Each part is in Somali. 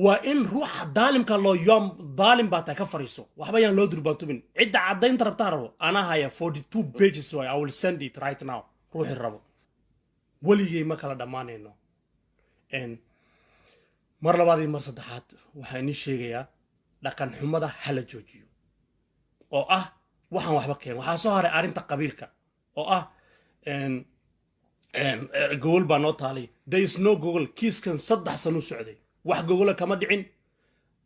Waa in ruuxa daalimka loo yoom daalim baa tahay, ka fariiso. Waxba yaan loo durbaantumin. Cidda caddaynta rabtaa rabo, anaa haya 42 pages waay. I will send it right now. Ruuxii rabo, weligay ma kala dhammaanayno. Mar labaad iyo mar saddexaad waxaa inii sheegayaa, dhaqan xumada hala joojiyo oo ah waxaan waxba keen. Waxaa soo haray arrinta qabiilka oo ah gogol baa noo taalay. There is no gogol. Kiiskan 3 sano u socday, wax gogola kama dhicin.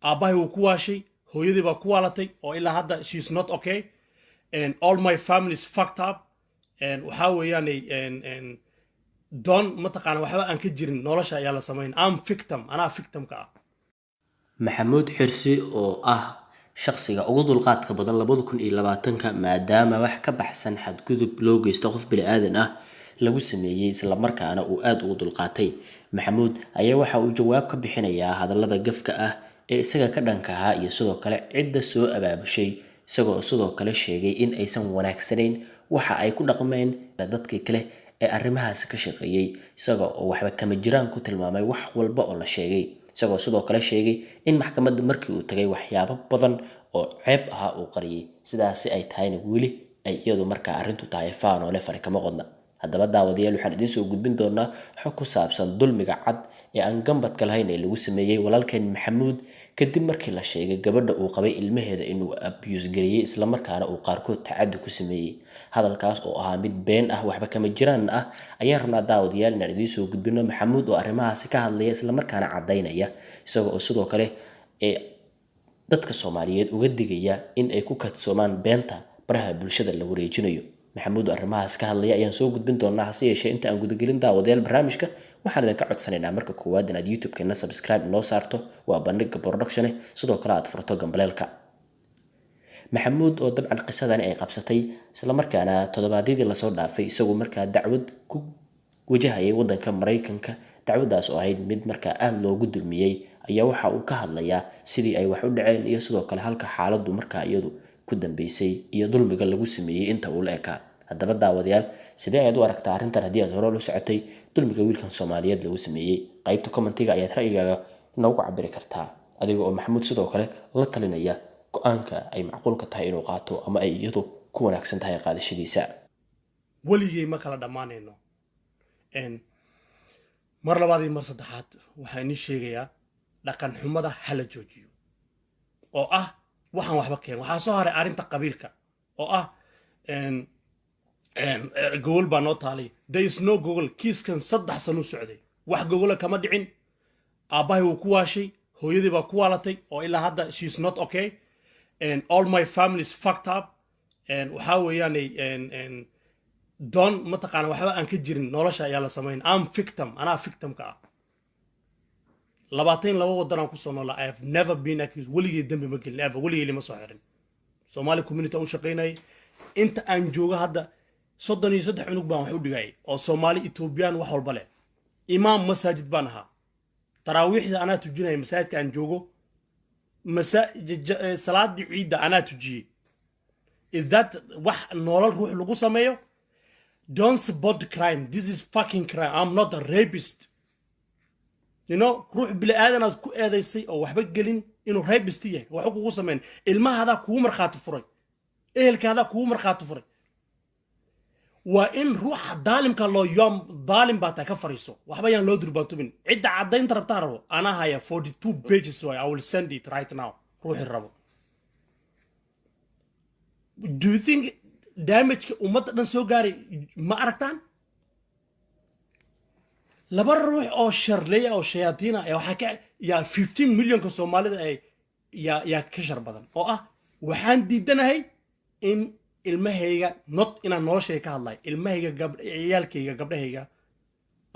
Aabbahay wuu ku waashay, hooyadii baa ku waalatay oo ilaa hadda she is not okay, and all my family is fucked up. And waxaa weeyaan doon mataqaana waxba aan ka jirin nolosha ayaa la samayn. Am victim, anaa victimka ah. Maxamuud Xirsi oo ah shaqsiga ugu dulqaadka badan 2020-ka, maadaama wax ka baxsan xadgudub loo geysto qof bini'aadan ah lagu sameeyey, islamarkaana uu aada ugu dulqaatay. Maxamuud ayaa waxa uu jawaab ka bixinayaa hadallada gafka ah ee isaga ka dhanka ahaa iyo sidoo kale cidda soo abaabushay, isagoo sidoo kale sheegay in aysan wanaagsanayn waxa ay ku dhaqmeen dadkii kale ee arrimahaasi ka shaqeeyey, isaga oo waxba kama jiraan ku tilmaamay wax walba oo la sheegay, isagoo sidoo kale sheegay in maxkamadda markii uu tagay waxyaabo badan oo ceeb ahaa uu qariyey, sidaasi ay tahayna weli ay iyadu markaa arrintu tahay faanoole fari kama qodna. Haddaba daawadayaal, waxaan idiin soo gudbin doonaa xog ku saabsan dulmiga cad ee aan gambadka lahayn ee lagu sameeyey walaalkeen Maxamuud, kadib markii la sheegay gabadha uu qabay ilmaheeda inuu abuse gareeyey, islamarkaana uu qaarkood tacaddi ku sameeyey. Hadalkaas oo ahaa mid been ah, waxba kama jiraan ah, ayaan rabnaa daawadayaal inaan idiin soo gudbino Maxamuud oo arrimahaasi ka hadlaya, islamarkaana caddaynaya, isaga oo sidoo kale ee dadka Soomaaliyeed uga digaya in ay ku kadsoomaan beenta baraha bulshada la wareejinayo. Maxamuud oo arrimahaas ka hadlaya ayaan soo gudbin doonaa. Hase yeeshee, inta aan gudagelin daawadayaal barnaamijka, waxaan idinka codsanaynaa marka koowaad inaad YouTube-keena subscribe inoo saarto, waa Bandhiga Production, sidoo kale aad furto gambaleelka. Maxamuud oo dabcan qisadani ay qabsatay, islamarkaana toddobaadyadii lasoo dhaafay isagu markaa dacwad ku wajahayay wadanka Maraykanka, dacwaddaas oo ahayd mid markaa aada loogu dulmiyey, ayaa waxa uu ka hadlayaa sidii ay wax u dhaceen iyo sidoo kale halka xaaladdu markaa iyadu ku dambeysay iyo dulmiga lagu sameeyey inta uu la ekaa. Haddaba daawadayaal, sidee ayaad u aragtaa arrintan haddii aad hore ula socotay dulmiga wiilkan Soomaaliyeed lagu sameeyey? Qaybta commentiga ayaad ra'yigaaga noogu cabiri kartaa, adiga oo Maxamuud sidoo kale la talinaya go-aanka ay macquulka tahay inuu qaato ama ay iyadu ku wanaagsan tahay qaadashadiisa. Weligay ma kala dhammaanayno. Mar labaad iyo mar saddexaad waxaa inii sheegayaa, dhaqan xumada hala joojiyo oo ah waxaan waxba keen. Waxaa soo haray arrinta qabiilka oo ah gogol baa noo taalay. There is no gogol. Kiiskan 3 sano u socday, wax gogola kama dhicin. Aabbahay wuu ku waashay, hooyadii baa ku waalatay oo ilaa hadda she is not okay, and all my family is fucked up. And waxaa weeyaan doon mataqaana waxba aan ka jirin nolosha ayaa la samayn. Am victim, anaa victimka ah. 22 waddan aan kusoo noolaa, I have never been accused. Weligay dembi ma gelin ever, weligay lima soo xirin. Somali community aan u shaqaynayay inta aan joogo hadda 33 cunug baan wax u dhigayay oo Soomaali, Ethiopian, wax walba leh. Imaam masaajid baan ahaa, taraawiixda anaa tujinaya masaajidka aan joogo, salaadii ciidda anaa tujiyey. Is that wax nolol ruux lagu sameeyo? Don't support crime. This is fucking crime. I'm not a rapist. Ruux bili aadan aad ku eedaysay oo waxba gelin inuu rapist yahay, waxba kugu sameyn, ilmahaadaa kugu markhaati furay, ehelkaadaa kugu markhaati furay. Waa in ruuxa daalimka loo yoom daalim baa tahay, ka fariiso. Waxba yaan loo durbaantumin. Cidda caddaynta rabtaa rabo, anaa haya 42 pages waay. I will send it right now. Ruuxii rabo, do you think damageka ummadda dhan soo gaaray ma aragtaan? Laba ruux oo sharleya oo shayaatiina ayaa waxaa ka yaa 15 millionka Soomaalida ay yaa ka shar badan oo ah. Waxaan diidanahay in ilmahayga, not inaan noloshayga ka hadlayo, ilmahayga, ciyaalkayga, gabdhahayga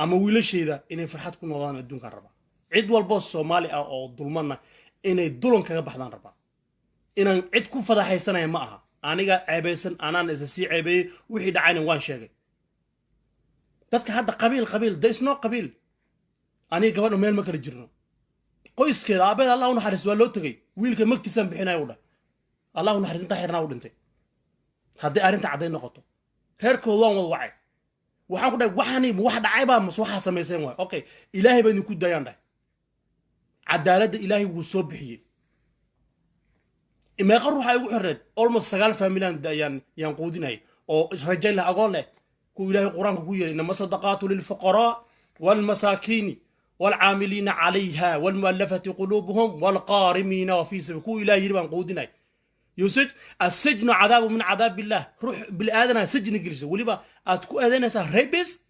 ama wiilashayda inay farxad ku noqdaan adduunkaan rabaa. Cid walboo Soomaali ah oo dulmanna inay dulan kaga baxdaan rabaa. Inaan cid ku fadaxaysanaya ma aha. Aniga ceebaysan, anaan isa sii ceebeeyey. Wixii dhacayna waan sheegay. Dadka hadda qabiil qabiil, there is no qabiil. Aniga gabadha meel ma kala jirno. Qoyskeeda aabeed, Allah u naxariis, waa loo tegey. Wiilka magtiisaan bixinaya u dhah, Allah u naxariis, intaa xirnaa u dhintay. Haddii arrinta caddayn noqoto, reerkooda waan wada wacay. Waxaan ku dhahay, waxaani ma wax dhacay baa mase waxaa samayseen waay? Okay, Ilaahay baa idinku daayaan dhahay. Cadaaladda Ilaahay wuu soo bixiyey. Meeqa ruuxa igu xirreed? Almost sagaal faamilaan yaan quudinayay oo rajay leh, agoon leh, kuwa Ilaahay Qur-aanka ku yeray: "إنما الصدقات للفقراء والمساكين والعاملين عليها والمؤلفة قلوبهم والغارمين وفي سبيل. Kuwa Ilahay yiri baan quudinay. Yusaj السجن عذاب من عذاب الله. Ruux bili aadana sijni gelisa, weliba aad ku eedaynaysaa rapist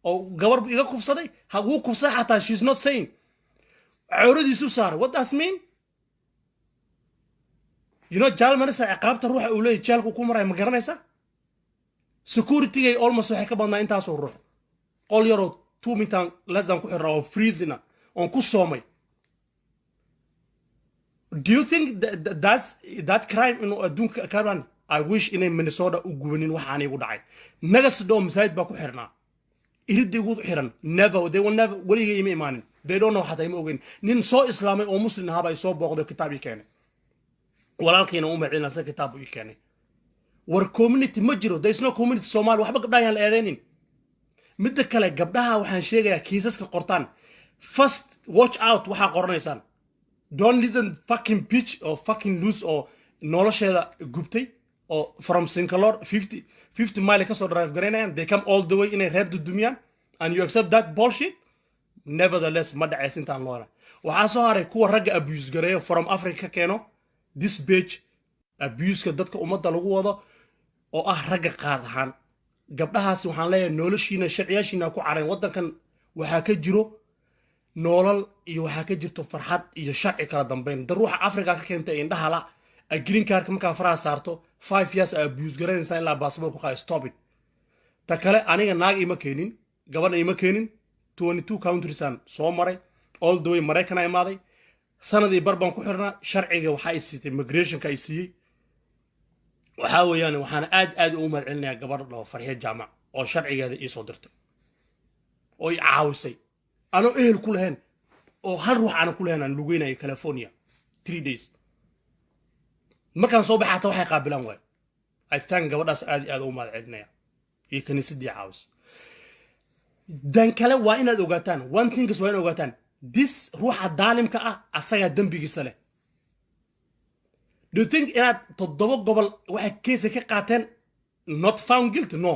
oo gabar bu iga kufsaday. Wuu kufsaday xataa, she's not saying, cawradiisu saaray. What does mean? Jaal manisa ciqaabta ruuxa uu leeyahy jaalku ku maraya, ma garanaysaa? Securitygay almost waxay ka badnaa intaasoo ruux, qol yaroo 2 meter less than ku xirra oo freezina oon ku soomay. Do you think that's that crime inuu adduunka kaban? I wish inay Minnesota u gubanin waxaan igu dhacay. Nagas dhoo masaajid baa ku xirnaa, iridda igu xiran. Never, they will never, weligay ima imaanin. They don't know, xataa ima ogeyn. Nin soo islaamay oo Muslim ahaa baa soo booqday, kitaab ii keenay. Walaalkayna u mahcelina, sida kitaab ii keenay. War community ma jiro, there is no community Somali. Waxba gabdhaha yaan la eedeynin. Midda kale, gabdhaha waxaan sheegayaa kiisaska qortaan, first watch out waxaa qoranaysaan. Don't listen fucking bitch oo fucking loose oo nolosheeda gubtay oo from Sincalor 50 mile kasoo drive garaynayaan. They come all the way inay reer dudumiyaan and you accept that bullshit. Nevertheless, ma dhaceys intaan loona. Waxaa soo haray kuwa ragga abuse gareeyo, from Africa ka keeno this page, abuseka dadka ummadda lagu wado oo ah ragga qaad ahaan. Gabdhahaasi waxaan leeyahay, noloshiina sharciyaashiina ku careen. Waddankan waxaa ka jiro noolal iyo waxaa ka jirto farxad iyo sharci kala dambeyn. Da ruuxa Africa ka keentay indhaha la green cardka markaa faraha saarto, 5 years a abuse garanaysaa ilaa baasboor ku qaa. Stop it. Ta kale, aniga naag ima keenin, gabadha ima keenin. 22 countries aan soo maray, all the way Maraykan imaaday. Sanadii bar baan ku xirnaa. Sharciga waxaa ay siitay immigrationka ay siiyey. Waxaa weeyaan, waxaan aad aad ugu mahad celinayaa gabadha dhaho Farxiyo Jaamac oo sharcigeeda ii soo dirtay oo i caawisay, anoo ehel ku lahayn oo hal ruux aanan ku lahayn, aan lugeynayo California 3 days. Markaan soo baxay, hataa waxay qaabilaan waay. I thank gabadhaas, aad iyo aad ugu mahad celinaya, iyo kaniisadii caawis. Dan kale waa inaad ogaataan, one thing is, waa inaad ogaataan this: ruuxa daalimka ah asagaa dembigiisa leh. Do you think inaad toddoba gobol waxay case ka qaateen, not found guilty? No,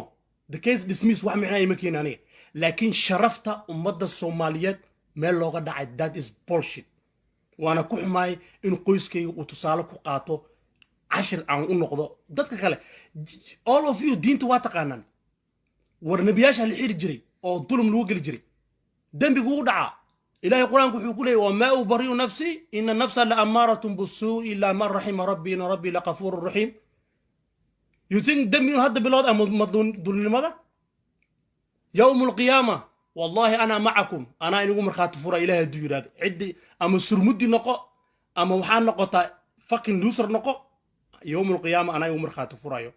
the case dismiss. Wax micnaa ima keeni aniga, laakiin sharafta ummadda Soomaaliyeed meel looga dhacay, that is bullshit. Waana ku xumaayay in qoyskayga uu tusaale ku qaato, cashir aan u noqdo dadka kale. All of you diinta waa taqaanaan. War nebiyaasha la xiri jiray oo dulum lagu geli jiray, dembigu ugu dhacaa. Ilahay Qur-aanku wuxuu ku leeyay: "وما أبرئ نفسي إن النفس لأمارة بالسوء إلا من رحم ربي إن ربي لغفور رحيم." You think dembi inuu hadda bilowd ama dulnimada? يوم القيامة والله أنا معكم, anaa inigu markhaati fura. Ilahay hadduu yidhahdo ciddi ama surmuddi noqo ama waxaa noqotaa fucking loser noqo, يوم القيامة anaa igu markhaati furayo.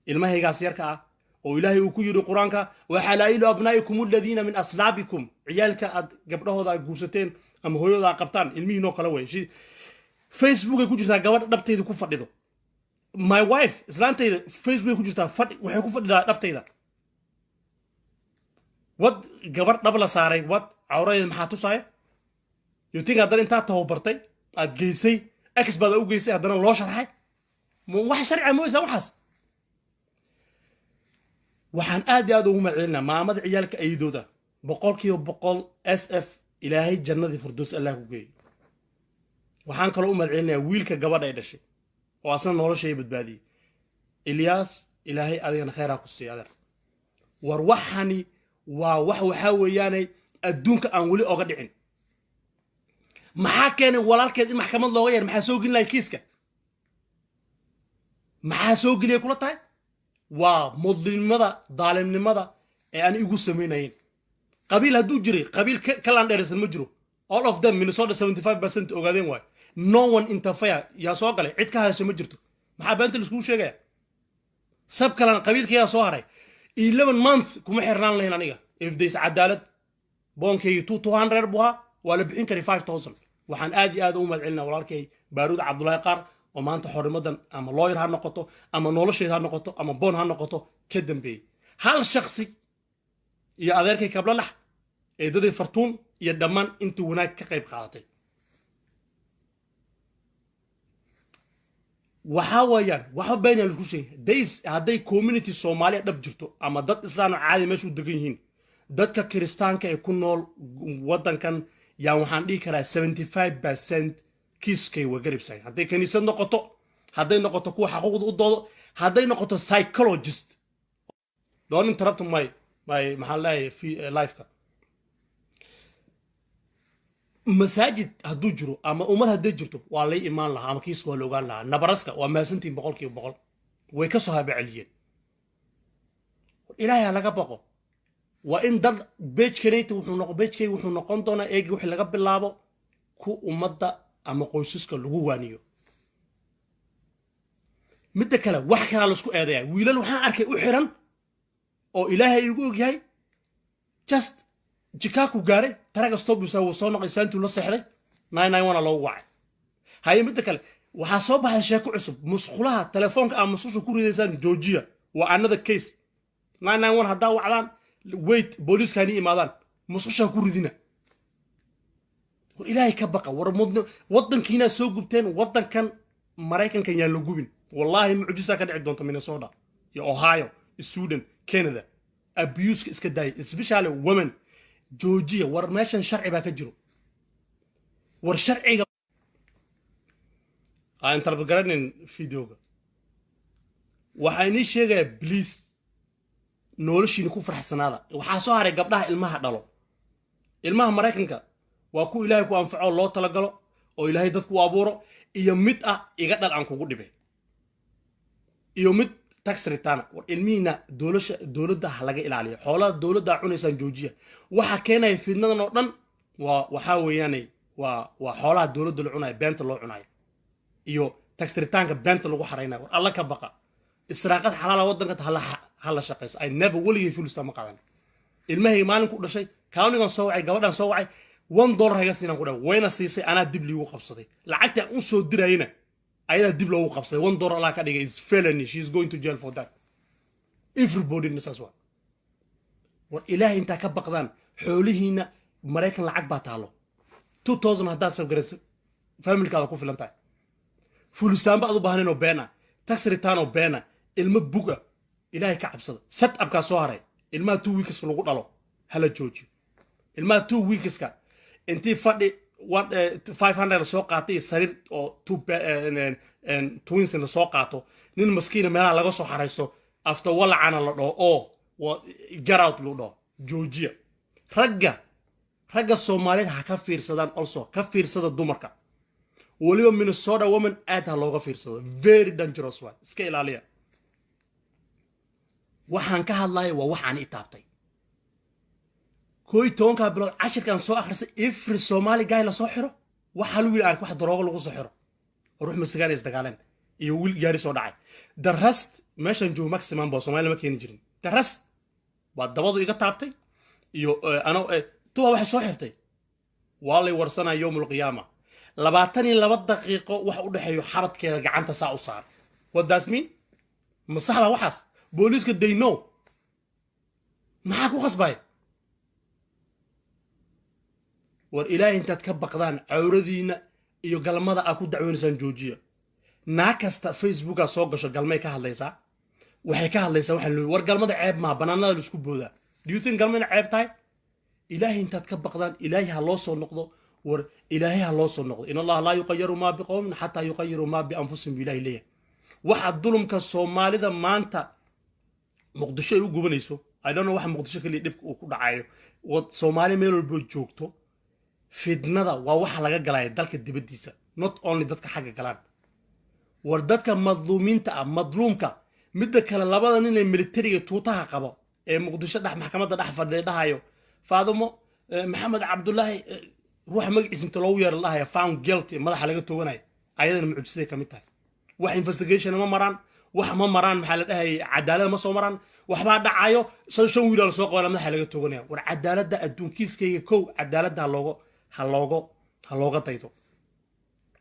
Ilmahaygaas yarka ah oo Ilaahay uu ku yidhi Qur-aanka: "وحلائل أبنائكم الذين من أصلابكم." Ciyaalka aad gabdhahooda aad guursateen ama hooyadooda aad qabtaan, ilmihiinoo kale wey. Facebook ay ku jirtaa gabadha dhabtayda ku fadhido, my wife, islaantayda Facebook ay ku jirtaa, fadhi waxay ku fadhidaa dhabtayda. Wad gabar dhab la saaray, wad cawradeeda maxaa tusaaya? You think haddana intaad tababartay, aad geysay expert u geysay, haddana loo sharxay, wax sharciga mooysaa waxaas? Waxaan aad iyo aad ugu mahadcelinaa maamada ciyaalka ayadooda, 100% SF. Ilaahay jannadii Firdows Allah ku geeyey. Waxaan kaloo u mahadcelinayaa wiilka gabadha ay dhashay oo asna noloshay badbaadiyey, Ilyaas. Ilaahay adigana khayraa ku siiya, adeer. War waxani waa wax, waxaa weeyaane, adduunka aan weli oga dhicin. Maxaa keenay walaalkeed in maxkamad looga yeer? Maxaa soo gelin lahay kiiska? Maxaa soo geliyay kula tahay? Waa mudlimnimada, daalimnimada ee aan igu samaynayn. Qabiil hadduu jiray, qabiil ka laandheeraysan ma jiro. All of them, Minnesota 75% ogaadeen waayo. No one interfere yaa soo galay, cid ka hadasha ma jirto. Maxaa beenta laiskugu sheegaya? Sab kalena qabiilkayaa soo haray. 11 month kuma xirnaan lahayn aniga if there's cadaalad. Bondkaygi 200 buu ahaa, waa la bixin karay 5000. Waxaan aad iyo aad ugu mahad celinaa walaalkay Baaruud Cabdulaahi Qaar oo maanta xornimadan, ama lawyer ha noqoto ama nolosheeda ha noqoto ama bond ha noqoto, ka dambeeyey. Hal shaksi iyo adeerkay Kablalax, eedadii Fartuun iyo dhammaan intii wanaag ka qayb qaadatay. Waxaa weeyaan waxba beenyaa lagu sheegay days. Hadday community Soomaaliya dhab jirto ama dad Islaan oo caadi meesha u degan yihiin, dadka Kiristaanka ee ku nool waddankan yaa waxaan dhihi karaa 75% kiiskay waa garibsayn. Hadday kaniisad noqoto, hadday noqoto kuwa xaquuqda u doodo, hadday noqoto psychologist. Don't interrupt my, maxaan leeyahay, lifeka. Masaajid hadduu jiro ama ummad hadday jirto, waa lay imaan lahaa ama kiiska waa la ogaan lahaa. Nebraska waa mahadsantihin 100%, way ka soo habaceliyeen. Ilaahay ha laga baqo. Waa in dad page-kanayta wuxuu noqon, page-kayga wuxuu noqon doonaa eegi wixii laga bilaabo ku ummadda ama qoysaska lagu waaniyo. Midda kale, wax kalaa laisku eedaya. Wiilal waxaan arkay u xiran oo Ilaahay igu ogyahay, just Chicago gaaray, truck stop-isa wuu soo noqay, saantuu la seexday, 991 loogu wacay. Haye, midda kale, waxaa soo baxay sheeko cusub: musqulaha telefoonka aa musqusha ku ridaysaan joojiya. Waa another case. 991 haddaa wacdaan, wait, booliiskaani imaadaan, musqusha ku ridina. War Ilaahay ka baqa. War waddankiinaa soo gubteen. Waddankan Maraykankan yaan la gubin. Wallaahi mucjisaa ka dhici doonta Minnesota iyo Ohio, Sweden, Canada. Abuse-ka iska daaya, especially women, joojiya. War meeshan sharci baa ka jiro. War sharciga aan interrupt-garanin videoga. Waxaa inii sheegayaa, please, noloshiina ku faraxsanaada. Waxaa soo haray gabdhaha ilmaha dhalo. Ilmaha Maraykanka waa ku Ilaahay ku anfaco, loo talagalo oo Ilaahay dadku u abuuro, iyo mid ah iga dhal aan kugu dhibay, iyo mid tax return. War ilmihiina dowlasha dowladda ha laga ilaaliyo. Xoolaha dowladda cunaysaan joojiya. Waxa keenaya fidnadan oo dhan waa waxaa weeyaane waa xoolaha dowladda la cunayo, beenta loo cunayo, iyo tax return-ka beenta lagu xaraynayo. War Alla ka baqa. Israaqad xalaala waddanka hala shaqayso. I never, weligay food stamp ma qaadan. Ilmahayga maalinku dhashay county-gan soo wacay, gabadhan soo wacay, $1 haga siinaan ku dhahay, wayna siisay. Anaa dib liigu qabsaday lacagta aan u soo dirayna, ayadaa dib loogu qabsaday. $1 Allah ka dhigay is felony. She is going to jail for that. Everybody saas waa. War Ilaahay intaa ka baqdaan. Xoolihiina Maraykan lacag baa taalo. 2000 haddaad save-garayso, family-kaada ku filan tahay. Food stamp-ba aad u baahnayn oo been ah, tax return oo been ah, ilmo buga. Ilaahay ka cabsada. Set up-kaa soo haray, ilmaha 2 weeks lagu dhalo hala joojiyo. Ilmaha 2 weeks-ka intii fadhi 500 lasoo qaatay iyo sariir oo two twins lasoo qaato, nin maskiina meelaha laga soo xaraysto, after walacana la dhaho oo get out lagu dhaho, joojiya. Ragga Soomaaliyeed ha ka fiirsadaan, also ka fiirsada dumarka. Weliba Minnesota woman aad ha looga fiirsado, very dangerous waay, iska ilaaliya. Waxaan ka hadlaya waa waxaan i taabtay 11-kaa bilood cashirkaan soo akhrisay. Every Somali guy lasoo xiro, wax hal wiil aan wax daroogo lagu soo xiro, ruux masigaan isdagaaleen iyo wiil gaari soo dhacay. The rest meeshan joogo maximum ba Soomaali lama keeni jirin. The rest waa dabadu iga taabtay iyo ano tuba waxay soo xirtay. Waa lay warsanaya yowmul qiyaama. 22 daqiiqo waxa u dhexeeyo xabadkeeda gacanta saa u saaray. What does mean? Ma saxba waxaas? Booliiska, they know. Maxaa ku khasbaya? War Ilaahay intaad ka baqdaan, cawradiina iyo galmada aa ku dacweynaysaan joojiya. Naa kasta Facebookaa soo gasho, galmay ka hadlaysaa, waxay ka hadlaysaa waxaan loo. War galmada ceeb maa, banaanada laisku boodaa. Do you think galma ina ceeb tahay? Ilaahay intaad ka baqdaan, Ilaahay ha loo soo noqdo. War Ilaahay ha loo soo noqdo. In Allaha laa yuqayiru maa biqowmin xataa yuqayiruu maa bianfusihim bu Ilahay leeyahay. Waxa dulumka Soomaalida maanta Muqdisho ay u gubanayso, I don't know, waxa Muqdisho keliya dhibka uu ku dhacayo, Soomaali meel walbo joogto fidnada waa waxa laga galaya dalka dibaddiisa, not only dadka xagga galaan. War dadka madluumiinta ah, madluumka. Midda kale, labada nin ee militariga tuutaha qabo ee Muqdisho dhex maxkamadda dhex fadhiya dhahayo Faadumo Maxamed Cabdulaahi, ruuxa magaciisa inta loogu yeero la dhahayo found guilty, madaxa laga tooganayo, ayadana mucjisaday ka mid tahay. Wax investigation ma maraan, wax ma maraan, maxaa la dhahayay, cadaalada ma soo maraan. Waxbaa dhacayo, shan shan wiilaa lasoo qabana, madaxa laga tooganaya. War cadaaladda adduunkiiskayga kow, cadaaladda ha looga daydo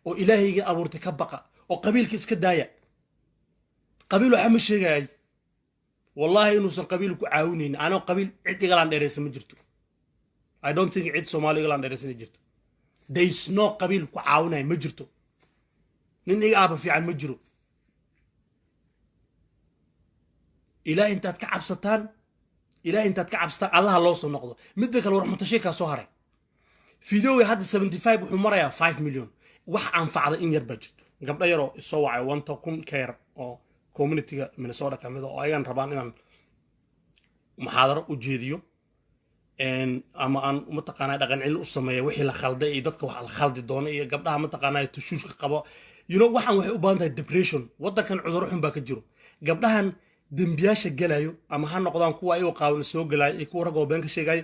oo Ilaahayga abuurtay ka baqa oo qabiilka iska daaya. Qabiil waxa ma sheegayay, wallaahi inuusan qabiil ku caawinaynin. Anoo qabiil cid igalaan dheeraysa ma jirto. I don't think cid Soomaali igalaan dheeraysan jirto. There is no qabiil ku caawinaya, ma jirto. Nin iga aaba fiican ma jiro. Ilaah intaad ka cabsataan, Ilaah intaad ka cabsataan, Allaha loo soo noqdo. Midda kale, warxumatashiilkaa soo haray. Videoga hadda 75 wuxuu marayaa 5 million. Wax anfacda in yar baa jirto, gabdho yaroo isoo wacay wanta kun ka yar oo communityga Minnesota ka mid a oo ayagan rabaan inaan muxaadaro u jeediyo ama aan mataqaanaa dhaqan celin u sameeya wixii la khalday iyo dadka wax la khaldi doono iyo gabdhaha mataqaanaa tushuushka qabo. Waxaan waxay u baahan tahay depression. Waddankan cudurro xun baa ka jiro. Gabdhahan dembiyaasha gelayo, ama ha noqdaan kuwa ayagoo qaawan soo gelaayo iyo kuwa ragoo been ka sheegayo,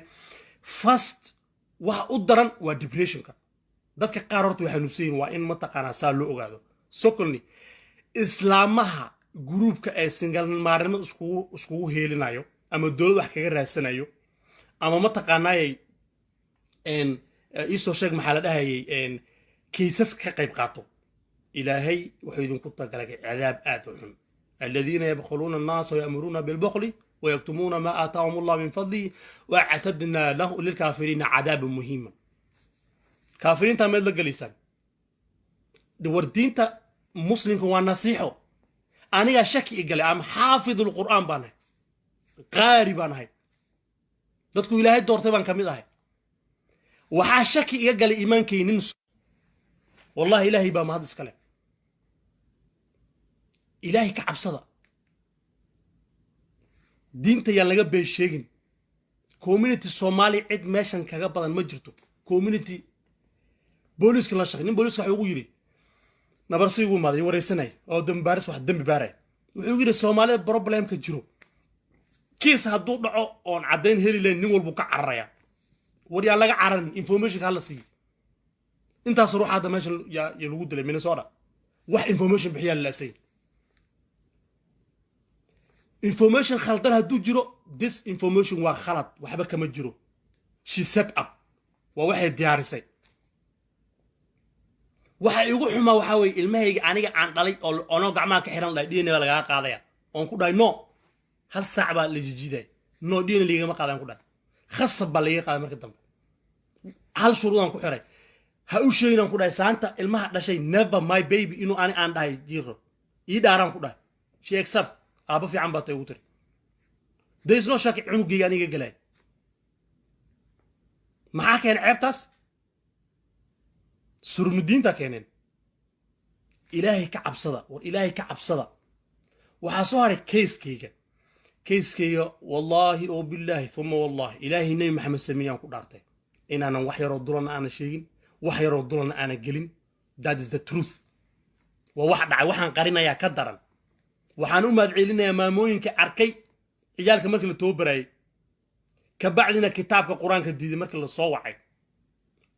first waxa u daran waa depressionka. Dadka qaar horta way xanuunsan yihin, waa in mataqaanaa saa loo ogaado. Secondly, islaamaha groupka ee single maarnimo iskugu heelinayo ama dowlad wax kaga raadsanayo ama mataqaanaayay iisoo sheeg, maxaa la dhahayay, cases ka qayb qaato, Ilaahay wuxuu idinku tagalay cadaab aad u xun. الذين يبخلون الناس ويأمرون بالبخل ويكتمون ما آتاهم الله من فضله وأعتدنا له للكافرين عذابا مهينا. Kaafiriinta meed la gelaysaan. War diinta muslimka waa nasiixo. Anigaa shaki i galay ama xaafid ulqur'aan baan ahay, qaari baan ahay, dadku Ilaahay doortay baan ka mid ahay. Waxaa shaki iga galay iimaankay nin. Wallahi, Ilaahay baa mahad iskale. Ilaahay ka cabsada, diinta yaan laga been sheegin. Community Soomaali cid meeshan kaga badan ma jirto. Community booliiska la shaqay, nin booliiska waxa ugu yidhi nabarsi ugu imaaday, wareysanay oo dembi baaris, wax dembi baaray. Wuxuu yidhi, Soomaalida problemka jiro, kiis hadduu dhaco oon caddayn heli lahayn, nin walbuu ka cararaya. War yaan laga cararin, informationka hala siiyo. Intaas ruux hadda meeshan yaa lagu dilay Minnesota, wax information bixiyaa la laasay. Information khaldan hadduu jiro, this information waa khalad, waxba kama jiro. She set up, waa waxay diyaarisay. Waxa igu xumaa waxaa weeye ilmahayga aniga aan dhalay oo onoo gacmaha ka xiran dhahay DNA baa lagaga qaadaya, oon ku dhahay no. Hal saac baa la jijiday, no, DNA ligama qaadayan ku dhahay. Khasab baa laiga qaaday. Marka dambe hal shuruudaan ku xiray: ha u sheegin aan ku dhahay saanta ilmaha dhashay, never my baby, inuu ani aan dhahay jiiro. Ii dhaaraan ku dhahay. She accept. Aabba fiican baa tay ugu tiri. There is no shaki cunugayga aniga galay. Maxaa keenay ceebtaas? Surmudiinta keeneen. Ilaahay ka cabsada, war Ilaahay ka cabsada. Waxaa soo haray casekayga. Casekayga, wallaahi oo bilaahi uma wallaahi, Ilaahay Nebi Maxamed sameeyaan ku dhaartay inaanan wax yaroo dulana aanan sheegin, wax yaroo dulana aanan gelin. That is the truth. Waa wax dhacay, waxaan qarinayaa ka daran. Waxaan u mahad celinayaa maamooyinka arkay ciyaalka markii la tababarayay, kabacdina kitaabka Qur-aanka diiday markii la soo wacay.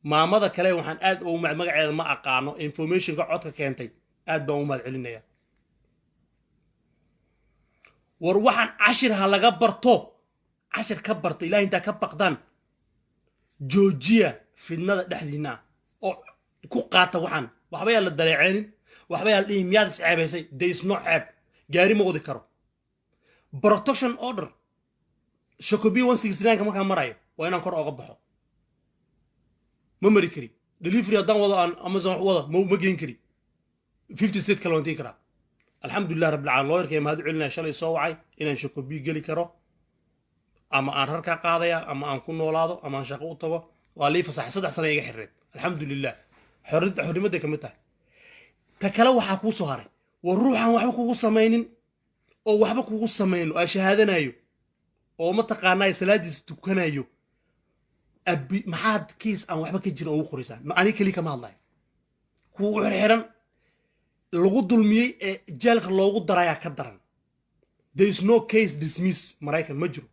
Maamada kale waxaan aad ugu mahad, magaceeda ma aqaano, informationka codka keentay, aad baan u mahad celinayaa. War waxaan cashir ha laga barto, cashir ka barta. Ilahay intaa ka baqdaan, joojiya fidnada dhexdiinna ah oo ku qaata waxaan. Waxba yaa la daleeceenin, waxba yaa la dhihin miyaad is ceebaysay. There is no ceeb. Gaari ma wadi karo. Protection order Shakopee 169ka markaan marayo waa inaan kor ooga baxo, ma mari kari. Delivery haddaan wado, aan Amazon wax wada, ma geen kari. 50 state kale waan tegi karaa. Alxamdulilah rabbil caalamiin, lawyerkay mahad celinaya, shalay soo wacay inaan Shakopee geli karo, ama aan rarkaa qaadaya ama aan ku noolaado ama aan shaqo u tago. Waa lii fasaxay. 3 sana iga xirreed. Alxamdulilah, xornimaday ka mid tahay. Ta kale waxaa kuu soo haray, war ruuxaan waxba kugu samaynin oo waxba kugu samaynin oo shahaadanayo oo mataqaanaa salaadiisa tukanayo, abi maxaad kiis aan waxba ka jirin ugu qoraysaa? Ma ani keli kama hadlayo. Kuwa u xirxiran lagu dulmiyey ee jeelka loogu darayaa ka daran. There is no case dismiss. Maraykan ma jiro.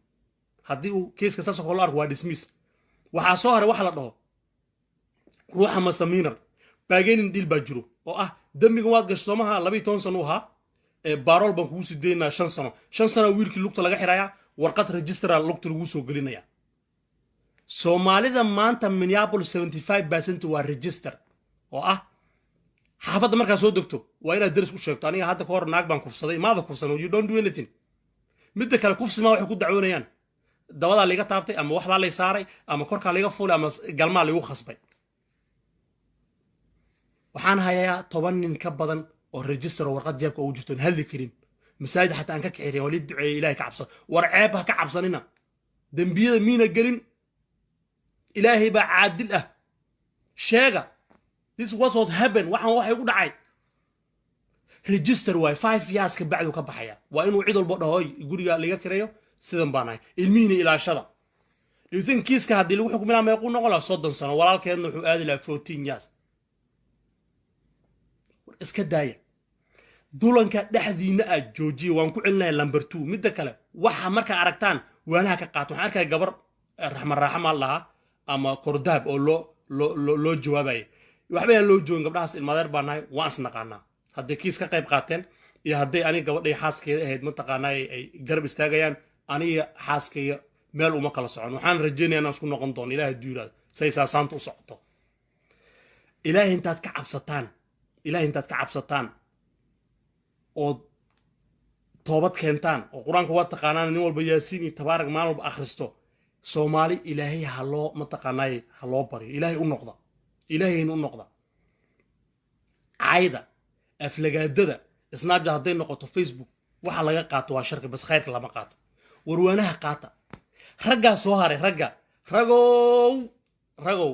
Haddii uu caseka saasoo kale loo arko, waa dismiss. Waxaa soo haray waxa la dhaho ruuxa misdemeanor bargaining deal baa jiro oo ah dembigan waad gasho soomaha, 12 sano u ahaa, parole baan kugu sii daynaa 5 sano. 5 sano wiilkii lugta laga xirayaa, warqad registera lugta lagu soo gelinaya. Soomaalida maanta Minneapolis 75% waa register oo ah xaafadda markaa soo degto waa inaad deris u sheegto: aniga hadda ka hor naag baan kufsaday. Maada kufsan, you don't do anything. Midda kale, kufsi maa waxay ku dacwoonayaan dabadaa liiga taabtay ama waxbaa lay saaray ama korkaa liiga fuulay ama galmaa liigu khasbay. Waxaan hayaa 10 nin ka badan oo register oo warqad jeebka ugu jirto oon hadli karin. Masaajid xataa aan ka kaxireen waa lii duceeyey. Ilahay ka cabsa. War ceeb ha ka cabsanina, dembiyada miina gelin. Ilaahay baa caadil ah. Sheega this what was happen. Waxaan waxay u dhacay register waay. 5 years ka bacdu ka baxaya. Waa inuu cid walba dhaho: "Guriga liga kireeyo, sidan baan ahay." Ilmihiina ilaashada. Do you think kiiska haddii lagu xukmi lahaa meequu noqon lahaa? 30 sano. Walaalkeedna wuxuu aadi lahaa 14 years. War iska daaya dulanka dhexdiina aad joojiya. Waan ku celinaya. Number two, midda kale, waxa markaa aragtaan waanaha ka qaato. Waxaan arkaya gabar Raxma, Raaxa maal lahaa ama Kordahab oo loo jawaabaya. Waxba yaan loo joogin gabdhahaas. Ilmaadeer baa nahay, waan isnaqaanaa. Hadday kiis ka qayb qaateen iyo hadday aniga gabadhay xaaskeeda ahayd, mataqaanaa, ay garab istaagayaan, aniga xaaskayga meel uma kala socon. Waxaan rajeynaya inaan isku noqon doono, Ilahay hadduu yiraahdo, say saasaanta u socoto. Ilaahay intaad ka cabsataan, Ilahay intaad ka cabsataan ood toobad keentaan, oo Qur-aanka waa taqaanaan, nin walba Yaasiin iyo Tabaarag maalin walba akhristo. Soomaali Ilaahay ha loo, mataqaanaaye, ha loo baryo. Ilaahay u noqda, Ilaahayna u noqda. Cayda, aflagaadada, Snapchat hadday noqoto, Facebook, waxa laga qaato waa sharki bas, khayrka lama qaato. Warwaanaha qaata. Raggaa soo haray, ragga, ragow, ragow,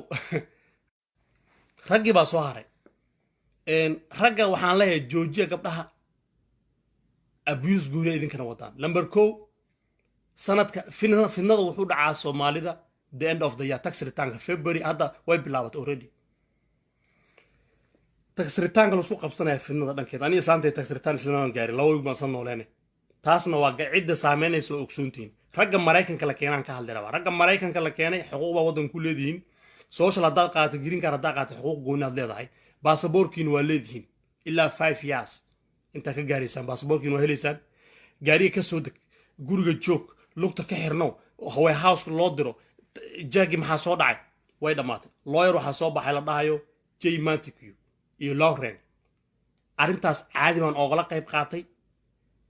raggii baa soo haray. Ragga waxaan leeyahay: joojiya gabdhaha abuse gooniya idinkana wadaan. Number 1, sanadka fidnada wuxuu dhacaa Soomaalida the end of the year, tax returnka February. Hadda way bilaabatay already tax returnka laisku qabsanaya fidnada dhankeed. Aniga saantay tax return islamaan gaarin, 2 week baan san nooleene. Taasna waa cidda saameynaysa oo ogsoontihiin. Ragga Maraykanka la keenaan ka hadli rabaa. Ragga Maraykanka la keenay xuquuq baa waddanka ku leedihiin. Social haddaad qaadato, green card haddaad qaadato, xuquuq gooni aad leedahay. Baasaboorkiina waa leedihiin ilaa 5 years intaa ka gaaraysaan. Baasaboorkiina waa helaysaan. Gaariga ka soo deg, guriga joog, lugta ka xirno, warehouse loo diro jaagi. Maxaa soo dhacay? Way dhammaatay. Lawyer waxaa soo baxay la dhahayo J Mantiq iyo Lauren. Arrintaas caadi baan oogala qayb qaatay.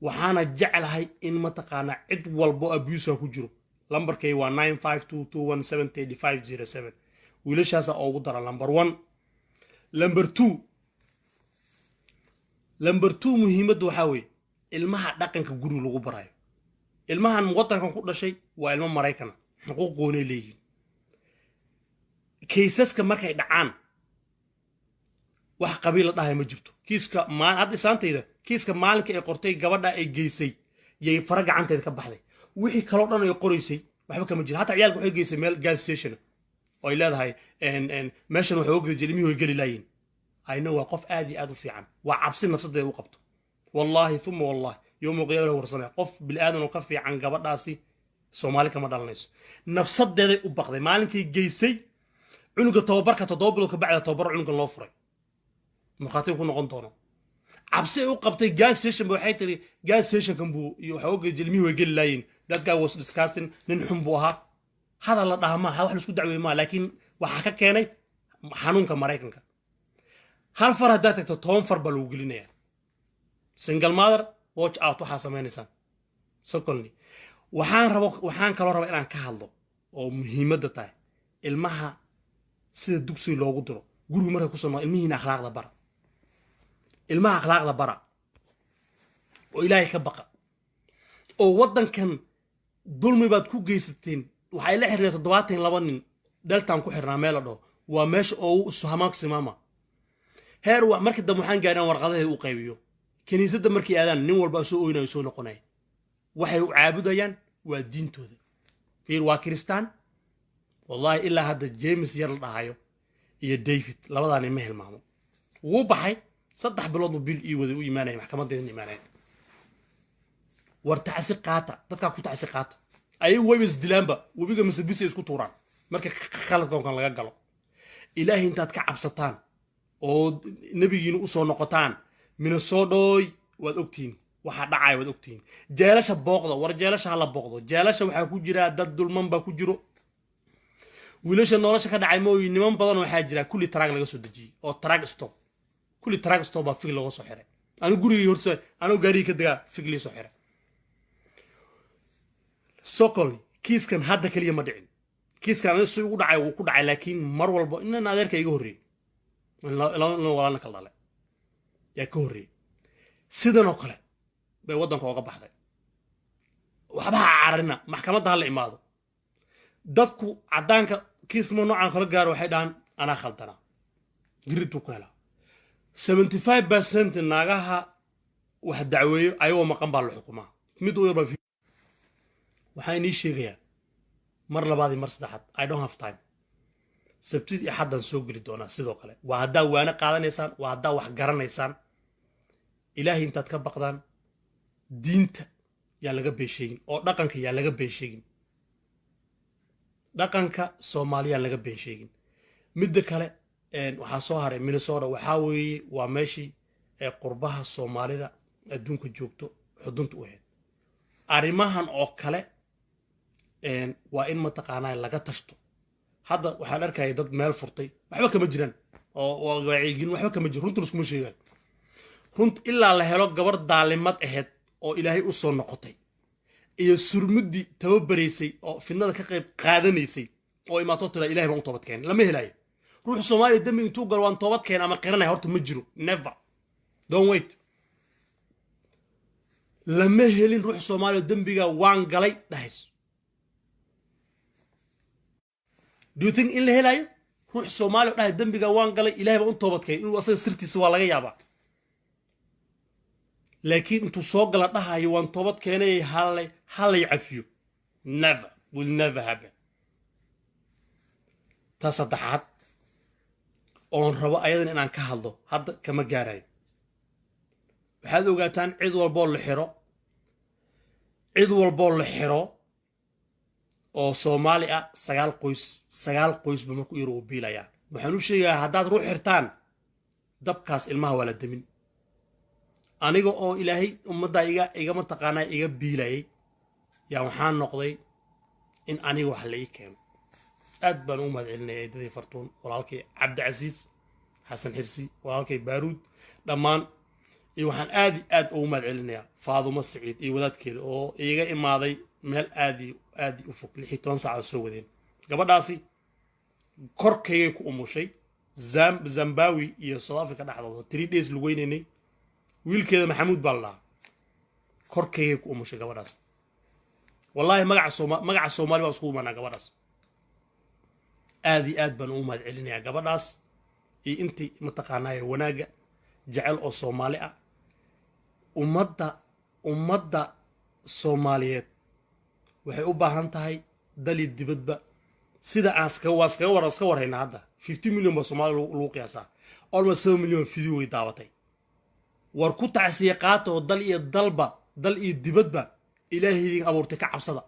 Waxaana jeclahay in, mataqaanaa, cid walbo abusa ku jiro, lambarkay waa 9522173507. Wiilashaasa oogu dara. Number one. Number two, number two, muhiimadda waxaa weeye ilmaha dhaqanka guriga lagu barayo. Ilmahan waddankan ku dhashay waa ilmo Maraykana, xuquuq goonay leeyihiin. Caseska markay dhacaan, wax qabiil la dhahay ma jirto. Kiiska hadda isaantayda, kiiska maalinka ay qortay gabadha ay geysay, yay fara gacanteeda ka baxday. Wixii kaloo dhan ay qoraysay waxba kama jiro. Hataa ciyaalka waxay geysay meel gas station oo ay leedahay meeshan waxay oga jira ilmihii way geli laayiin. Ayna waa qof aad iyo aad u fiican. Waa cabsi nafsadeeda u qabto. Wallaahi uma wallahi, yowma qiyama la warsanaya. Qof bili-aadan oo ka fiican gabadhaasi Soomaali kama dhalanayso. Nafsadeeday u baqday maalinkay geysay cunuga tababarka. 7 bilood ka bacda tababar cunugan loo furay, markhaatiga ku noqon doono. Cabsi ay u qabtay gas station ba waxay tiri gas stationkan buu iyo waxa oga ilmihii way geli laayiin. That guy was disgusting, nin xun buu ahaa. Hadal la dhaha maaha, wax laisku dacweeye maaha, laakiin waxaa ka keenay xanuunka Maraykanka. Hal far haddaad tagto, 10 far baa lagu gelinaya. Single mother, watch out waxaa samaynaysaan. Secondly, waxaan rabo, waxaan kaloo rabaa inaan ka hadlo oo muhiimadda tahay ilmaha sida dugsiga loogu diro. Gurigu markay kusoo noqo, ilmihiina akhlaaqda bara. Ilmaha akhlaaqda bara oo Ilaahay ka baqa oo waddankan dulmi baad ku geysateen. Waxay la xirnay 72 nin Deltaan ku xirnaa, meel la dhaho waa meesha oo maximum heer. Markii dambe waxaan gaadhay warqadaheeda u qaybiyo. Kiniisadda markay aadaan, nin walba soo oynayo, soo noqonaya. Waxay u caabudayaan waa diintooda. Fiir, waa Kiristaan. Wallahi ilaa hadda James yar la dhahayo iyo David, labadaani ma hilmaamo. Wuu baxay, 3 bilood buu bil ii waday u imaanaya, maxkamadeedna imaanaya. War tacsi qaata, dadkaa ku tacsi qaata. Ayagu wayba isdilaanba, webiga Masabisa isku tuuraan marka khaladkoonkan laga galo. Ilaahay intaad ka cabsataan oo nebigiina usoo noqotaan. Minnesotooy, waad ogtihiin waxaa dhacaya, waad ogtihiin. Jeelasha booqda. War jeelasha hala booqdo. Jeelasha waxaa ku jira dad dulman baa ku jiro. Wiilasha nolosha ka dhacay mooyi, niman badan waxaa jira kulli truck laga soo dejiyey oo truck stop, kulli truck stop baa fig looga soo xiray. Anigu gurigii horta, anigu gaarigii ka degaa, fig lii soo xiray. Secondly, kiiskan hadda keliya ma dhicin. Kiiskan aniga si ugu dhacay wuu ku dhacay, laakiin mar walba inan adeerka iga horreeyey, in walaalna kala dhalay yaa ka horreeyey sidan oo kale. Bay waddanka ooga baxday. Waxba ha cararina, maxkamadda ha la imaado. Dadku caddaanka kiiskama noocan kala gaaro, waxay dhahaan anaa khaldanaa, giriduu ku helaa. 75% naagaha wax dacweeyo ayagoo maqan baa la xukumaa. Mid u yarbaa. Waxaan inii sheegayaa mar labaad iyo mar saddexaad, I don't have time. Sabtid iyo xaddan soo geli doonaa. Sidoo kale waa haddaa waano qaadanaysaan, waa haddaa wax garanaysaan. Ilaahay intaad ka baqdaan, diinta yaa laga beesheegin oo dhaqanka yaa laga beesheegin, dhaqanka soomaaliyaa laga beensheegin. Midda kale, waxaa soo haray Minnesota. Waxaa weeye waa meeshii ee qurbaha Soomaalida adduunka joogto xudunta u ahayd. Arrimahan oo kale waa in mataqaanaa laga tashto. Hadda waxaan arkaya dad meel furtay, waxba kama jiraan oo wacyigelin waxba kama jiro. Runta laskuma sheegayo, runt ilaa la helo gabar daalimad ahayd oo Ilaahay u soo noqotay iyo surmuddii tababaraysay oo fidnada ka qayb qaadanaysay oo imaatoo tira "Ilahay baan u toobad keenay", lama helayo. Ruux Soomaaliya dembi intuu galo "waan toobad keen" ama qiranaya horta ma jiro. Never, don't wait. Lama helin ruux Soomaaliya dembiga "waan galay" dhahayso. Do you think in la helayo ruux Soomaaliya dhahay "Dembiga waan galay, Ilahay baan u toobad keenay"? Inuu asaga sirtiisa waa laga yaabaa, laakiin intuu soo gala dhahayo "Waan toobad keenay, hallay hallay cafiyo", never, will never happen. Ta saddexaad oon rabo ayadan inaan ka hadlo hadda kama gaarayo. Waxaad ogaataan cid walboo la xiro, cid walboo la xiro oo Soomaali ah, sagaal qoys, sagaal qoysba markuu yar uu biilayaa. Waxaan u sheegayaa, haddaad ruux xirtaan, dabkaas ilmaha waa la demin. Aniga oo Ilaahay ummaddaa iga mataqaanaa iga biilayay, yaa waxaan noqday in aniga wax la ii keeno. Aad baan ugu mahad celinaya eedadii Fartuun, walaalkay Cabdicasiis Xasan Xirsi, walaalkay Baaruud, dhammaan. Iyo waxaan aad i aad ugu mahad celinayaa Faadumo Siciid iyo wadaadkeeda oo iiga imaaday meel aad iyo aad u fog, 16 saacadood soo wadeen. Gabadhaasi korkaygay ku umushay Zambawi iyo South Africa dhexdooda, 3 days lagu weynaynay. Wiilkeeda Maxamuud baa la dhahaa. Korkaygay ku umushay gabadhaas. Wallaahi magaca Soomaali baan iskugu imaanaa gabadhaas. Aad iyo aad baan ugu mahad celinayaa gabadhaas iyo intii mataqaanaaye wanaagga jecel oo Soomaali ah. Ummadda Soomaaliyeed waxay u baahan tahay dali dibadba sida aan iskaga waa iskaga war iska warhaynaa. Hadda 50 million baa Soomaaliya lagu qiyaasaa, almost 7 million video way daawatay. War ku tacsiye qaata oo dal iyo dalba, dal iyo dibadba, Ilaahay idin abuurtay ka cabsada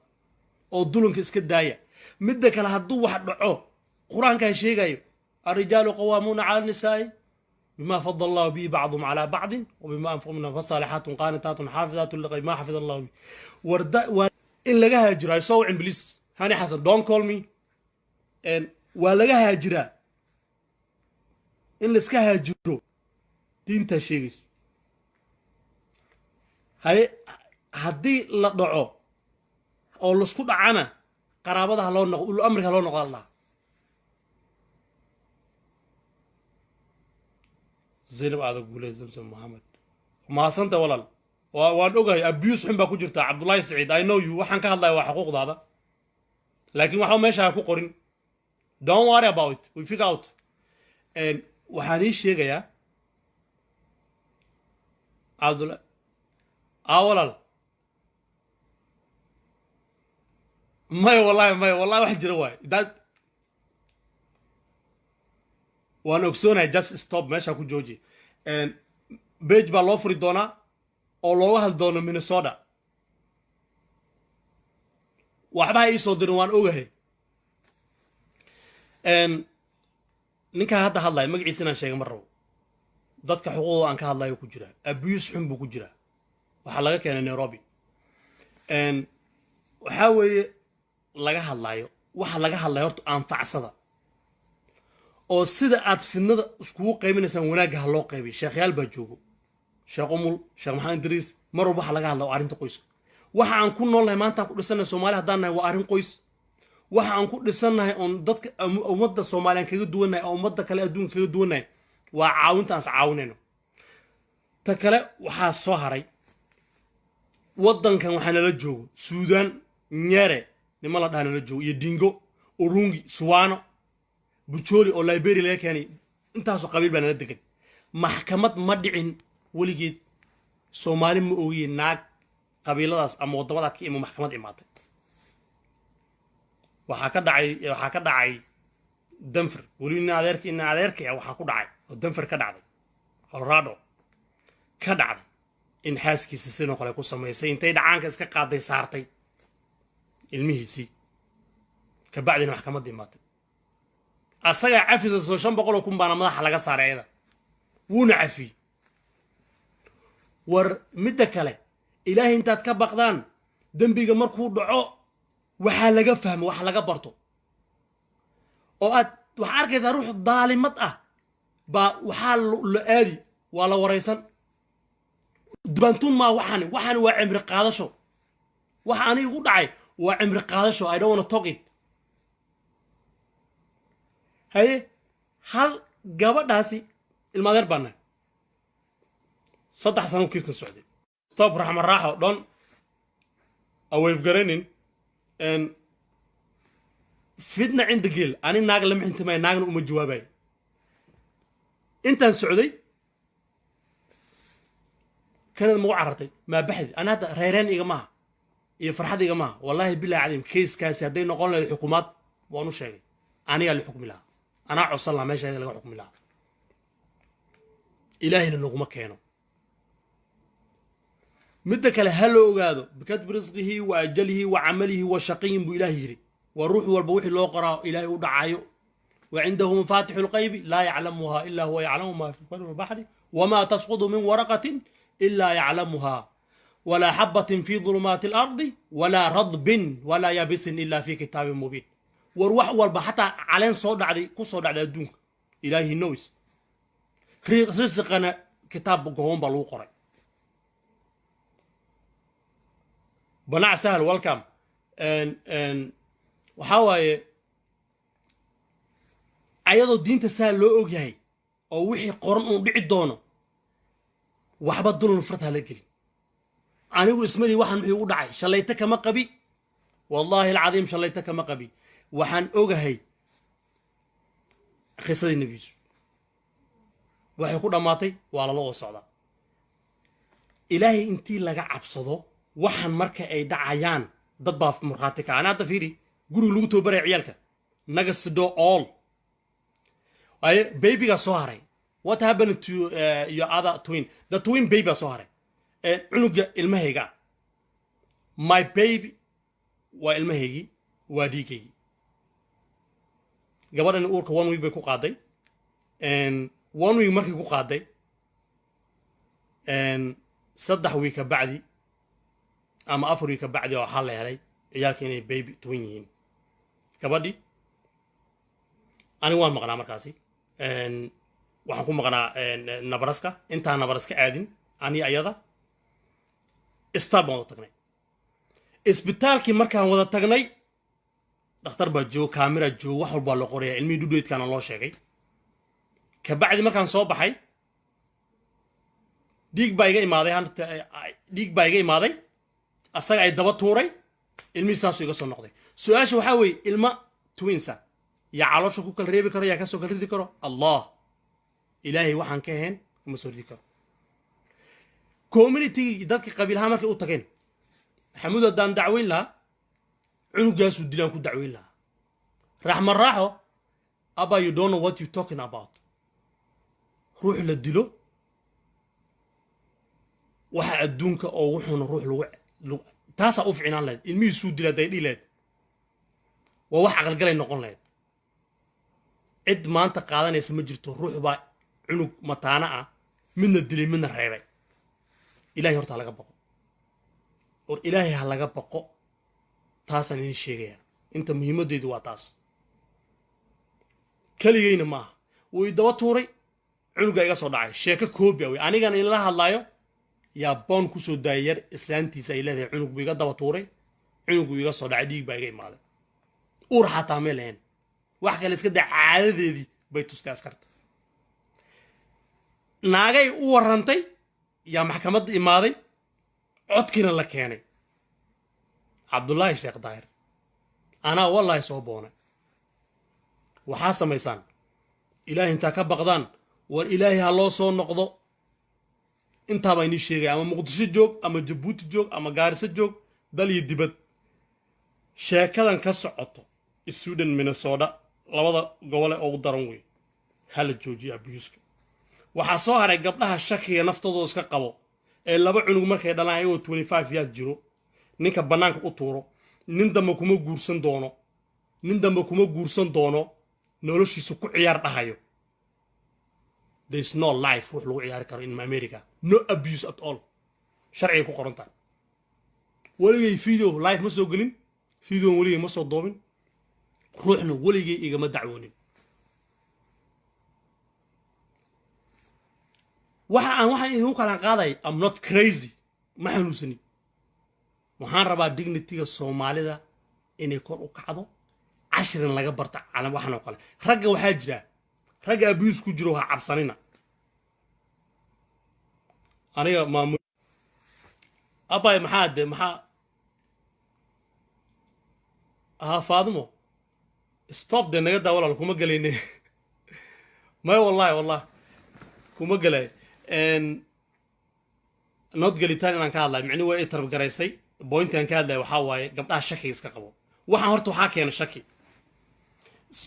oo dulanka iska daaya. Midda kale, hadduu wax dhaco, Qur-aankaa sheegayo: الرجال قوامون على النساء بما فضل الله به بعضهم على بعض وبما أنفقوا منهم، فالصالحات قانتات حافظات للغيب ما حفظ الله به. Warda waa in laga haajiraa. Soo wicin please, Hani Xasan, don't call me. Waa laga haajiraa, in laiska haajiro diintaa sheegayso. Haye, haddii la dhaco oo laisku dhacana, qaraabada ha loo noqo, ulu amriga ha loo noqo. Allah Zaynab aada guuley, Zamzam Mohamed, mahadsanta walaal. Waan ogahay abuse xun baa ku jirtaa. Cabdullaahi Saciid, I know you. Waxaan ka hadlaya waa xuquuqdaada, laakiin waxba meesha ha ku qorin. Don't worry about it, we figure out. Waxaan ii sheegayaa Cabdulla a walaal, maya, wallahi maya, wallahi wax jira waay that waan ogsoonahay. Just stop, meesha ku jooji. Page baa loo furi doonaa oo looga hadli doono Minnesota. Waxba ha iisoo dirin, waan ogahay. Ninkaa hadda hadlaya magaciisa inaan sheega ma rabo. Dadka xuquuqda aan ka hadlayo ku jiraa, abuse xun buu ku jiraa. Waxaa laga keenay Nairobi. Waxaa weeye laga hadlayo, waxa laga hadlayo horta anfacsada oo sida aad fidnada iskugu qaybinaysaan wanaagga ha loo qaybiyo. Sheekhyaal baa joogo, Sheekh Umul, Sheekh Maxamed Idriis. Mar walba waxa laga hadla waa arrinta qoyska. Waxa aan ku noolnahay maanta aan ku dhisannahay Soomaali haddaan nahay waa arrin qoys. Waxa aan ku dhisannahay oon dadka ummadda Soomaaliyan kaga duwannahay oo ummadda kale adduunka kaga duwannahay waa caawinta aan is caawinayno. Ta kale waxaa soo haray Waddankan waxaa nala joogo Suudaan, Nyere niman la dhaha nala joogo, iyo Dingo, Urungi, Suwano, Bujooli oo Liberia laga keenay. Intaasoo qabiil baa nala degan. Maxkamad ma dhicin weligeed, Soomaali ma ogiye, naag qabiiladaas ama waddamadaa ka imo maxkamad imaatay. Waxaa ka dhacay Denver. Weli nin adeerka, nin adeerkay ah waxaa ku dhacay oo Denver ka dhacday, Colorado ka dhacday, in xaaskiisa sidoo kale ku samaysay, intay dhacaanka iska qaaday saartay ilmihiisii, kabacdina maxkamadda imaatay. Asagaa cafisa soo 500,000 baana madaxa laga saaray ayada, wuuna cafiyey. War midda kale, Ilaahay intaad ka baqdaan, dembiga markuu dhaco waxaa laga fahmo, wax laga barto, oo aad waxaa arkaysaa ruux daalimad ah baa waxaa la aadi, waa la waraysan. Dubaantun maa waxani, waxani waa cimri qaadasho. Waxa aniga igu dhacay waa cimri qaadasho. I don't wanna talk it. Haye, hal gabadhaasi ilmaadeer baa nahay. 3 sano kiiskan socday. Stop, Raxma Raaxo, don't aweefgaraynin fitna cinda geel. Ani naag lama xintimaya, naagna uma jawaabayo. Intaan socday Kanada magu carartay, maa baxdi. Ani hadda reereen iga maaha iyo farxad iga maaha. Wallaahi bilahi cadiim, keiskaasi hadday noqon lahayd xukuumaad, waan u sheegay, anigaa la xukmi lahaa, anaa codsan lahaa meesha laga xukmi lahaa. Ilaahayna naguma keeno. Midda kale, ha la ogaado bikatbi risqihi wa ajalihi wa camalihi wa shaqiyin buu Ilaah yidhi. Waa ruux walba wixii loo qoraa Ilaahay u dhacayo. Wa cindahu mafaatixu lqaybi laa yaclamuha ila huwa, yaclamu ma fi lbari walbaxri, wma tasqudu min waraqatin ila yaclamuha, walaa xabatin fi dulumaati alardi, walaa radbin walaa yabisin, ila fi kitaabin mubiin. War wax walba, xataa caleen soo dhacday, ku soo dhacday adduunka, Ilaahi knows. Risiqana kitaab goban baa lagu qoray. Banac sahal, welcome. Waxaa waaye, ayadoo diinta saa loo og yahay oo wixii qoran uun dhici doono, waxba dulun farta hala gelin. Anigu ismali waxaan muxuu igu dhacay, shallayto kama qabi, wallaahi alcadiim, shallayto kama qabi. Waxaan ogahay qisadii Nebi Yuusuf waxay ku dhammaatay, waa lala wada socdaa. Ilaahay intii laga cabsado, waxaan marka ay dhacayaan dad baa markhaati ka. Ana hadda fiiri, guriga lagu tababaraya ciyaalka next door all aye babygaa soo haray. What happened to your other twin? The twin baby baa soo haray. Cunuga ilmahayga ah, my baby, waa ilmahaygii, waa dhiigaygii. Gabadhani uurka one week bay ku qaaday. One week markay ku qaaday, 3 week ka bacdi ama 4 week ka bacdi, waxaa la helay ciyaalka inay baby twin yihiin. Gabadhii anigu waan maqnaa markaasi, waxaan ku maqnaa Nebraska. Intaan Nebraska aadin, ani ayada isbitaal baan wada tagnay. Isbitaalkii markaan wada tagnay, dhakhtar baa joogo, kaamira joogo, wax walbaa loo qoraya, ilmihii due datekaana loo sheegay. Kabacdi markaan soo baxay, dhiig baa iga imaaday, dhiig baa iga imaaday, asaga ay daba tuuray ilmihii, saasuu iga soo noqday. Su-aasha waxaa weeye, ilma twinsa yaa caloosha ku kala reebi karo, yaa kasoo kala ridi karo? Allah, Ilaahay waxaan ka ahayn kama soo ridi karo. Communitygii, dadka qabiilaha markay u tageen, Maxamuud haddaan dacweyn lahaa, cunugaasuu dilaan ku dacweyn lahaa. Raxma Raaxo abba, you don't know what you talking about. Ruux la dilo, waxa adduunka oo wuxuuna ruux lagu taasaa u ficnaan lahayd. Ilmihiisuu dila hadday dhihi lahayd, waa wax aqalgalay noqon lahayd. Cid maanta qaadanaysa ma jirto. Ruux baa cunug mataana ah midna dilay, midna reebay. Ilahay horta ha laga baqo, or Ilaahay ha laga baqo. Taasaan idin sheegayaa, inta muhiimadeydu waa taas. Keligeyna maaha, wuu i daba tuuray, cunuga iga soo dhacay. Sheeko koobi a wey. Anigan inla hadlaayo yaa boon kusoo daayay yar islaantiisa ay leedahay cunug buu iga daba tuuray, cunug buu iga soo dhacay, dhiig baa iga imaaday. Uur xataa may lahayn, wax kale iska daa, caadadeedii bay tustay askarta. Naagay u warrantay yaa maxkamadda imaaday. Codkiina la keenay Cabdullaahi Sheekh Daahir, anaa wallaahi soo boonay. Waxaa samaysaan, Ilaahay intaa ka baqdaan, war Ilaahay ha loo soo noqdo. Intaabaa inii sheegaya. Ama Muqdisho joog, ama Jabuuti joog, ama Gaariso joog, dal iyo dibad, sheekadan ka socoto Sweden, Minnesota, labada gobole ugu daran wey. Hala joojiyo abuse-ka. Waxaa soo haray gabdhaha shakiga naftooda iska qabo ee laba cunug markay dhalaan, ayagoo 25 years jiro, ninka bannaanka u tuuro. Nin dambe kuma guursan doono, nin dambe kuma guursan doono, noloshiisa ku ciyaar dhahayo. There is no life wax lagu ciyaari karo in America. No abuse at all, sharcigay ku qoran tahay. Weligay video live ma soo gelin, videon weligay ma soo doobin, ruuxna weligay igama dacwoonin. Waxa aan waxaan idinku kala qaaday, I'm not crazy, ma xanuunsanin. Waxaan rabaa dignity-ga Soomaalida inay kor u kacdo, cashirin laga barto calam waxan oo kale. Ragga waxaa jira ragga abuse ku jiro, ha cabsanina. Aniga maamul abay, maxaa de maxaa ahaa? Faadimo, stop de, naga daa walaal, kuma gelayne. May, wallahi, wallahi kuma gelay. Nood gelitaan inaan ka hadlay micni waa i tarab garaysay. Point-i aan ka hadlaya waxaa waaye gabdhaha shakiga iska qabo. Waxaan horta waxaa keena shaki.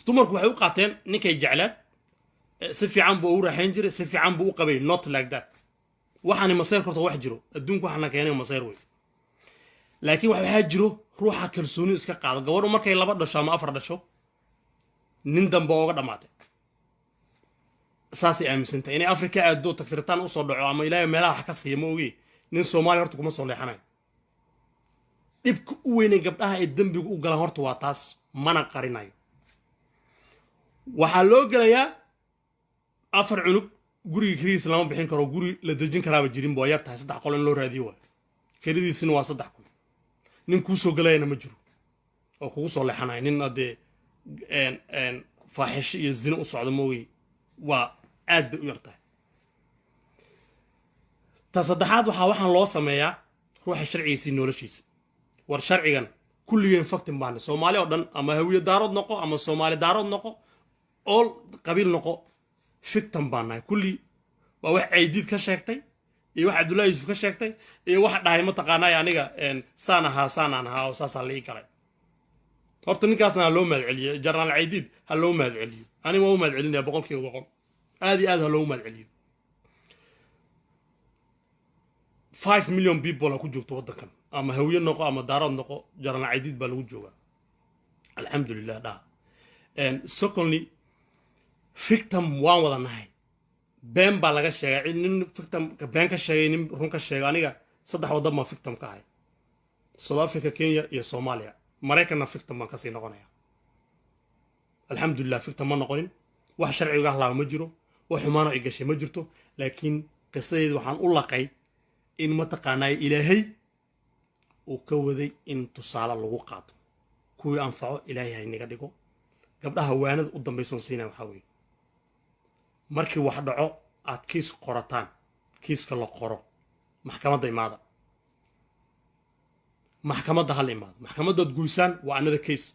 Dumarku waxay u qaateen ninkay jeclaan, si fiican buu ugu raaxayn jiray, si fiican buu u qabay. Not like that. Waxaani masayr horta wax jiro adduunku, waxaana keenay masayr wey. Laakiin waxaa jiro ruuxa kalsooni iska qaado. Gabadhu markay laba dhasho ama afar dhasho, nin dambe ooga dhammaatay, saasay aaminsantahay. Inay Afrika aado, tagsiritaan usoo dhaco, ama Ilaahay meelaha wax ka siiya, ma ogi, nin Soomaaliya horta kuma soo leexanayo. Dhibka u weynay gabdhaha ay dembiga u galaan horta waa taas, mana qarinayo. Waxaa loo gelayaa afar cunug, guriga keligiis lama bixin karo, guri la dejin karaaba jirin, waa yar tahay. Saddex qolo in loo raadiyo waay, kelidiisina waa 3000. Nin kuu soo gelayana ma jiro oo kugu soo leexanaya. Nin haddee faaxisho iyo zino u socda moogi, waa aad bay u yar tahay. Ta saddexaad, waxaan loo sameeyaa ruuxa sharcigiisii noloshiisa. War sharcigan kulligeen victim baana, Soomaali oo dhan, ama Hawiye Daarood noqo, ama Soomaali Daarood noqo, ool qabiil noqo, victim baan nahay kulli. Waa wax Caydiid ka sheegtay iyo wax Cabdullahi Yuusuf ka sheegtay iyo wax dhahay mataqaanay aniga saan ahaa, saan aan ahaa oo saasaa la ii galay. Horta ninkaasna ha loo mahad celiyo, Jenaraal Caydiid ha loo mahad celiyo. Aniga waa u mahad celinaya 100%, aad iyo aad ha loogu mahad celiyo. 5 million people ha ku joogto waddankan, ama Hawiye noqo ama Daarood noqo, Jenaraal Caydiid baa lagu joogaa, alxamdulilah dhaha. Secondly, victim waan wada nahay. Been baa laga sheegay cid nin victim been ka sheegay, nin run ka sheegay. Aniga saddex waddan baan victim ka ahay: South Africa, Kenya iyo Soomaaliya. Maraykanna victim baan kasii noqonaya. Alxamdulilah, victim ma noqonin, wax sharciga hadlaa ma jiro, wax xumaano ay gashay ma jirto. Laakiin qisadeedi waxaan u laqay in mataqaanaa Ilaahay uu ka waday in tusaale lagu qaato, kuwii anfaco Ilaahay haynaga dhigo. Gabdhaha waanada u dambaysoon siinaya waxaa weeye, markii wax dhaco aad kiis qorataan, kiiska la qoro, maxkamadda imaada, maxkamadda hala imaado. Maxkamaddaad goysaan waa another case.